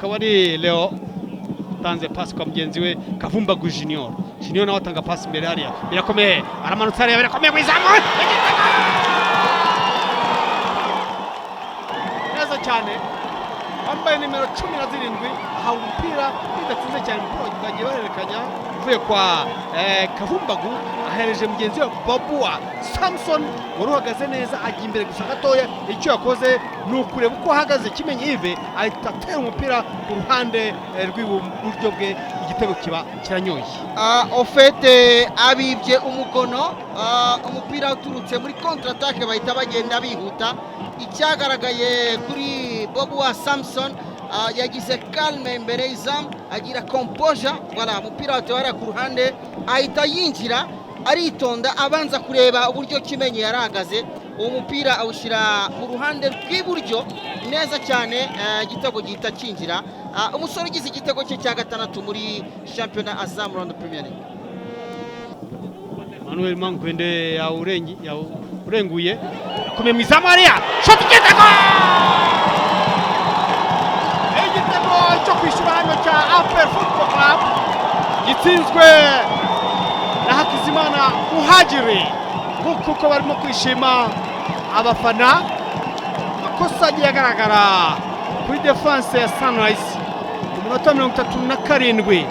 Akaba ari Leo utanze pasi kwa mugenzi we Kavumbagu Junior. Junior nawe atanga pasi imbere hariya, birakomeye, aramanutse hariya, birakomeye mu izamu, igitego neza cyane. Wambaye nimero 17 ahawe umupira bidatinze cyane, umupira bagiye bahererekanya uvuye kwa Kavumbagu, ahereje mugenzi we Babuwa Samson wari uhagaze neza, ajya imbere gusa gatoya. Icyo yakoze ni ukureba uko ahagaze Kimenyi Yves, ahita atera umupira ku ruhande rw'iburyo bwe, igitego kiba kiranyoye. Ofete abibye umukono, umupira uturutse muri contre-attaque, bahita bagenda bihuta. Icyagaragaye kuri Bobuwa Samson, yagize calme imbere y'izamu, agira composure. Voilà, umupira watewe hariya ku ruhande, ahita yinjira aritonda, abanza kureba uburyo Kimenyi yarahagaze, uwo mupira awushyira mu ruhande rw'iburyo neza cyane, igitego gihita cyinjira. Umusore ugize igitego cye cya gatandatu muri shampiyona Azam Rwanda Premier League. Manuel Mankwende yawurenguye, akomeye mu izamu hariya, shoti, igitego! Igitego cyo kwishyura hano cya APR Football Club gitsinzwe na Hakizimana Muhajiri. Nk'uko uko barimo kwishima abafana, amakosa agiye agaragara kuri defense ya Sunrise ku munota 37,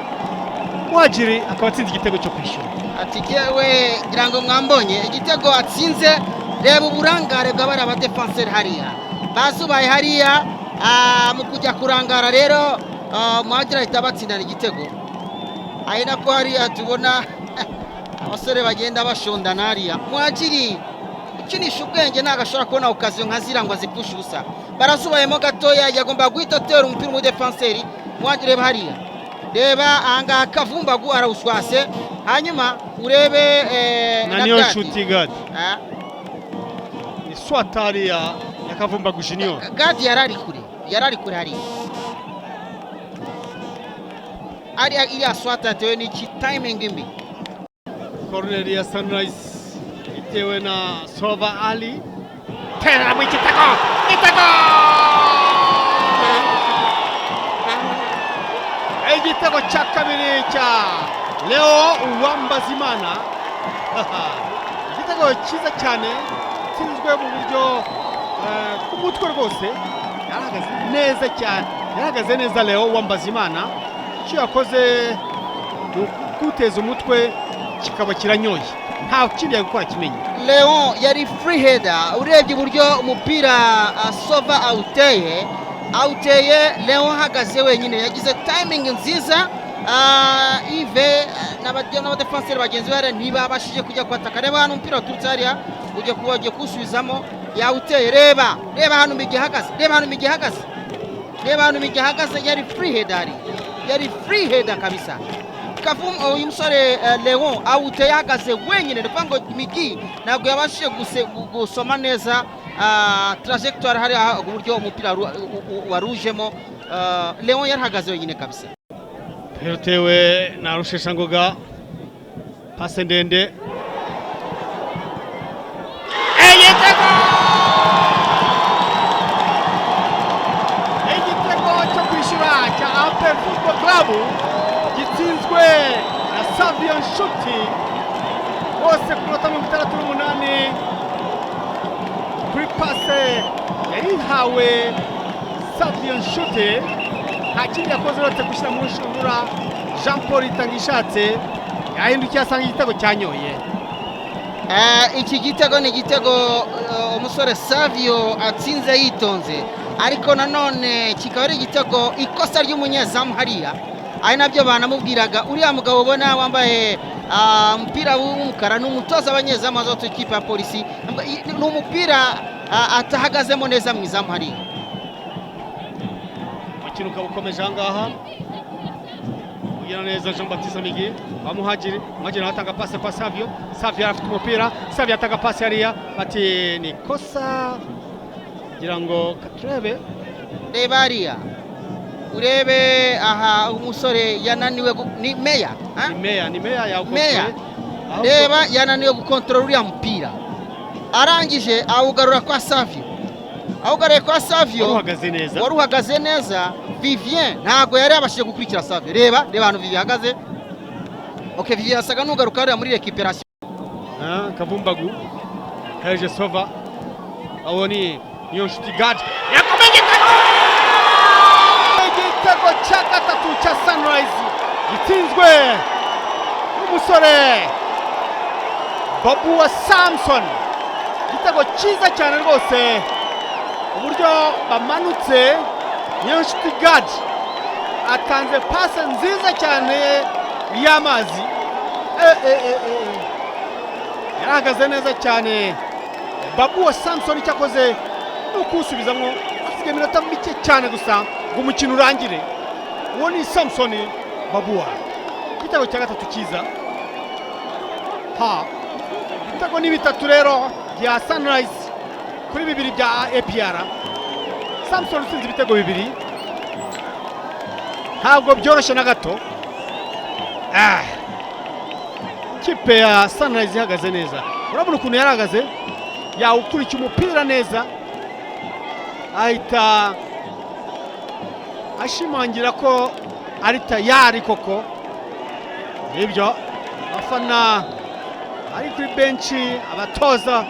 Muhajiri akaba atsinze igitego cyo kwishyura. Ati jyewe ngira ngo mwambonye igitego atsinze. Reba uburangare bw'abari abadefanseri hariya, bazubaye hariya, mu kujya kurangara rero, Muhajiri ahita batsindana igitego. Ari nako hariya tubona abasore bagenda bashondana hariya. Muhajiri ukinisha ubwenge ntabwo ashobora kubona occasion nka ziriya ngo azipfushe ubusa. Barazubayemo gatoya, yagomba guhita atera umupira umudefanseri. Muhajiri, reba hariya, reba ahangaha, Kavumbagu arawuswase, hanyuma urebe na niyo Gadi. Nshuti Gadi. Ni swatari ya Kavumbagu Junior. Gadi yari ari kure, yari ari kure hariya. Ariya iriya swata yatewe n'iki? Timing mbi. Corner ya Sunrise itewe na Sova Ali, tera mu igitego, igitego, igitego cya kabiri cya Leo Uwambazimana, igitego cyiza cyane gitsinzwe mu buryo bw'umutwe rwose. Yarahagaze neza cyane, yarahagaze neza Leo Uwambazimana. Icyo yakoze ni ukuteza umutwe kikaba kiranyoye, nta kindi yari gukora Kimenyi. Leon yari free header. Urebye uburyo umupira Sova awuteye, Leon ahagaze wenyine, yagize timing nziza. Yves n'abadefanseri bagenzi be hariya ntibabashije kujya kwataka. Reba hano umupira waturutse hariya, ujya kuba ugiye kuwusubizamo, yawuteye. Reba, reba hano Migi ihagaze, reba hano Migi ihagaze, reba hano Migi ihagaze. Yari free header hariya, yari free header kabisa. Kavum, uyu musore Leon awuteye ahagaze wenyine. Ni ukuvuga ngo Migi ntabwo yabashije gusoma neza trajectoire hariya, uburyo umupira warujemo. Leon yarahagaze wenyine kabisa. Utewe na Rusheshangoga, pase ndende, igitego, igitego cyo kwishyura cya APR Football Club gitsinzwe na Savio Nshuti bose ku minota 68, kuri pase yari ihawe Savio Nshuti. Nta kindi yakoze uretse gushyira mu nshundura. Jean Paul Itangishatse yahindukiye asanga igitego cyanyoye. Iki gitego ni igitego umusore Savio atsinze yitonze, ariko nanone kikaba ari igitego ikosa ry'umunyezamu hariya, ari nabyo banamubwiraga. Uriya mugabo ubona wambaye umupira w'umukara ni umutoza abanyezamu wazoto ikipe ya Polisi. Ni umupira atahagazemo neza mu izamu hariya. Umukino ukaba ukomeje aha ngaha. Neza Jean Baptiste Migi wa Muhajiri, Muhajiri nawe atanga pase kwa Savio, Savio afite umupira, Savio atanga pase hariya, bati ni kosa, kugira ngo katurebe. Reba hariya, urebe aha umusore yananiwe ni Meya, ha? Ni Meya, ni Meya yawukoze. Meya. Ahubwo- Reba, yananiwe gukontorora uriya mupira, arangije awugarura kwa Savio. Awugaruye kwa Savio Wari uhagaze neza. Wari uhagaze neza. Vivien ntabwo yari yabashije gukurikira Savio. Reba, reba ahantu Vivien ahagaze. Ok, Vivien yasaga n'ugaruka hariya muri récupération. Ah, Kavumbagu hereje Sova, aho ni Niyonshuti Gad yakomeje igitego cya gatatu cya Sunrise gitsinzwe n'umusore Babuwa Samson. Igitego cyiza cyane rwose, uburyo bamanutse. Niyonshuti Gad atanze pase nziza cyane y'amazi. Eh, eh, eh, eh. Yarahagaze neza cyane Babuwa Samson. Icyo akoze ni ukuwusubizamo. Asigaye iminota mike cyane gusa ngo umukino urangire. Uwo ni Samson Babuwa, igitego cya gatatu cyiza. Ha, ibitego ni bitatu rero bya Sunrise kuri bibiri bya APR. Samson utsinze ibitego bibiri, ntabwo byoroshye na gato. Ah. Ikipe ya Sunrise ihagaze neza. Urabona ukuntu yarahagaze, yawukurikiye umupira neza, ahita ashimangira ko ari tayari koko. Nibyo, abafana ari kuri benshi, abatoza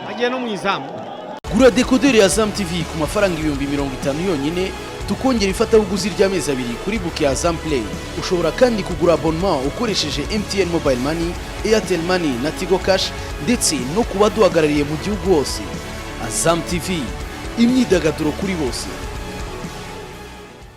bagiye no mu izamu. Gura dekoderi ya Azam TV ku mafaranga 50,000 yonyine, tukongera ifatabuguzi ry'amezi 2 kuri bouquet ya Azam Play. Ushobora kandi kugura abonnement ukoresheje MTN Mobile Money, Airtel Money na Tigo Cash, ndetse no ku baduhagarariye mu gihugu hose. Azam TV, imyidagaduro kuri bose.